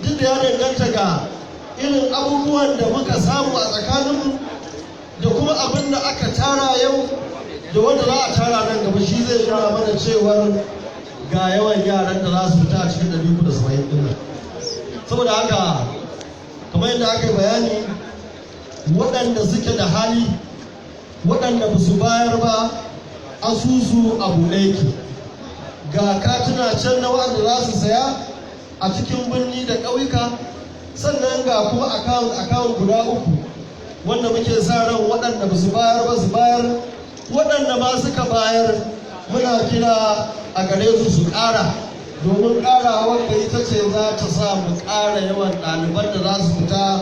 Duk da ya danganta ga irin abubuwan da muka samu a tsakaninmu da kuma abin da aka tara yau da wanda za a tara nan gaba, shi zai nuna mana cewar ga yawan yaran da za su fita a cikin 370 ɗin nan. Saboda haka, kamar yadda aka yi bayani, waɗanda suke da hali, waɗanda ba su bayar ba, asusu a buɗe yake. Ga katuna can na waɗanda za su saya a cikin birni da ƙauyuka. Sannan ga kuma account account guda uku wanda muke sa ran waɗanda ba su bayar ba su bayar. Waɗanda ma suka bayar, muna kira a gare su su ƙara, domin ƙarawar da ita ce za ta sa mu ƙara yawan ɗaliban da za su fita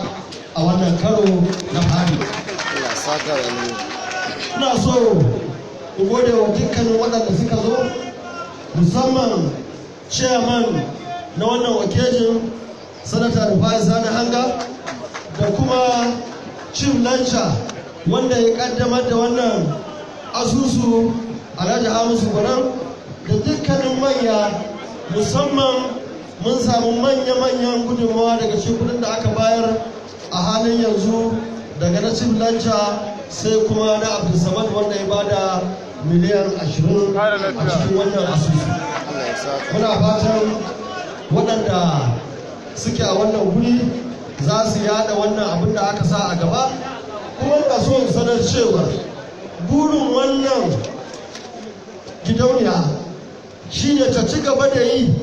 a wannan karo na fari. Allah saka da alheri. Ina so ku gode wa dukkanin waɗanda suka zo, musamman chairman na wannan occasion, Sanata Rufai Sani Hanga, da kuma chief launcher wanda ya kaddamar da wannan asusu, Alhaji Hamisu Gwaram, da dukkanin manya. Musamman mun samu manya-manyan gudunmawa daga cikin kudin da aka bayar a halin yanzu, daga na chief launcher sai kuma na Abdulsamad wanda ya bada miliyan 20 a cikin wannan asusu. Allah ya saka. Muna fatan waɗanda suke a wannan guri za su yada wannan abin da aka sa a gaba. Kuma ina so in sanar cewa burin wannan gidauniya shine ta ci gaba da yi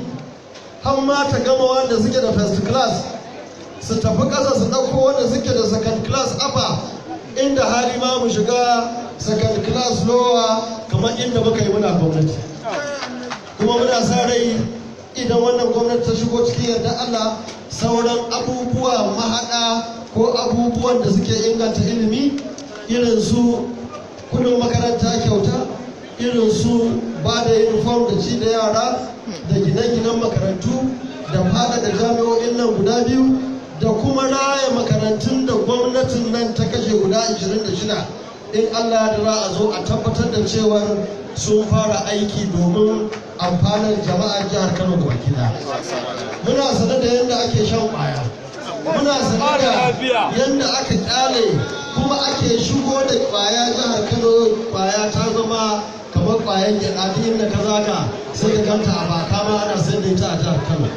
har ma ta gama wanda suke da first class, su tafi ƙasa su ɗauko wanda suke da second class upper, inda hali ma mu shiga second class lower kamar inda muka yi muna gwamnati. Kuma muna sa rai idan wannan gwamnati ta shigo, cikin yarda Allah, sauran abubuwa mahaɗa ko abubuwan da suke inganta ilimi, irin su kudin makaranta kyauta, irin su ba da uniform da ci da yara, da gine-ginen makarantu, da fada da jami'o'in nan guda biyu, da kuma raya makarantun da gwamnatin nan ta kashe guda 26, in Allah ya za a zo a tabbatar da cewar sun fara aiki domin amfanar jama'ar jihar Kano da baki daya. Muna sane da yadda ake shan kwaya, muna sane da yadda aka kyale kuma ake shigo da kwaya jihar Kano. Kwaya ta zama kamar kwayan gyaɗa, duk inda ka zaga sai ka ganta a baka ma ana sayar da ita a jihar Kano.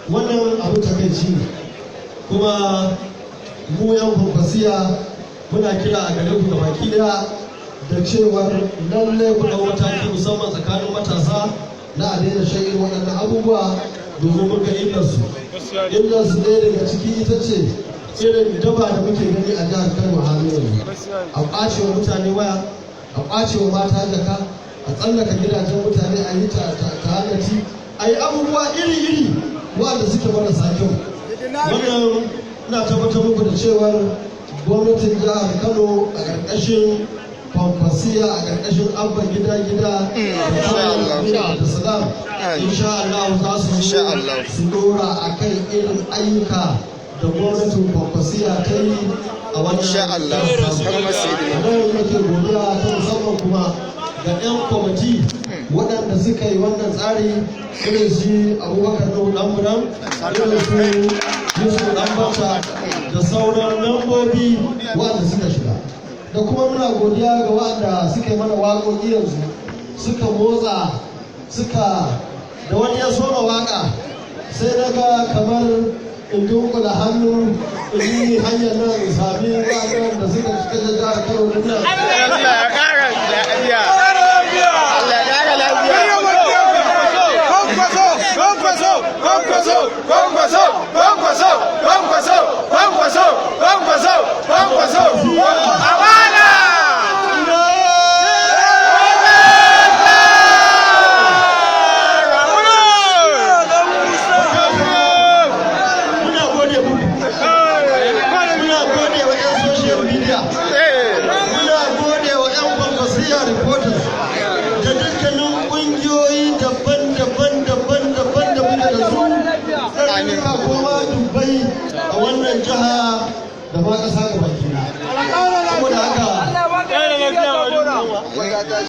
Wannan abu takaici ne. Kuma mu yan Kwankwasiya muna kira a gare ku baki daya da cewar lalle ku ɗau mataki, musamman tsakanin matasa, na a daina shan irin waɗannan abubuwa, domin mun ga illarsu. Illarsu ɗaya daga ciki ita ce irin daba da muke gani a jihar Kano halin yanzu: a ƙwace wa mutane waya, a ƙwace wa mata jaka, a tsallaka gidajen mutane, a yi ta'annati, a yi abubuwa iri-iri waɗanda suke marasa kyau. Wannan ina tabbatar muku da cewar gwamnatin jihar Kano a ƙarƙashin Kwankwasiya, a ƙarƙashin Abba Gida Gida da da Salam, insha Allah za su zo su dora a kan irin ayyuka da gwamnatin Kwankwasiya ta yi a wannan. Nan nake godiya ta musamman kuma ga 'yan kwamiti waɗanda suka yi wannan tsari, irin shi Abubakar Nuhu Ɗanburan, irin su Yusuf Ɗanbata, da sauran membobi waɗanda suka shiga. Da kuma muna godiya ga waɗanda suka yi mana waƙoƙi yanzu, suka motsa, suka da wani ya soma waƙa sai na ga kamar in dunkula hannu in yi hanyar nan in sami waɗanda suka cika da jihar Kano din nan. Allah ya ƙara lafiya. Allah ya ƙara lafiya. Kwankwaso, Kwankwaso, Kwankwaso, Kwankwaso, Kwankwaso, Kwankwaso, Kwankwaso, Kwankwaso, Kwankwaso. Amana! Muna gode muku. Muna gode wa 'yan social media. Muna gode wa 'yan Kwankwasiya reporters da dukkanin ƙungiyoyi daban-daban daban-daban da muke da su. Ɗarika ko ma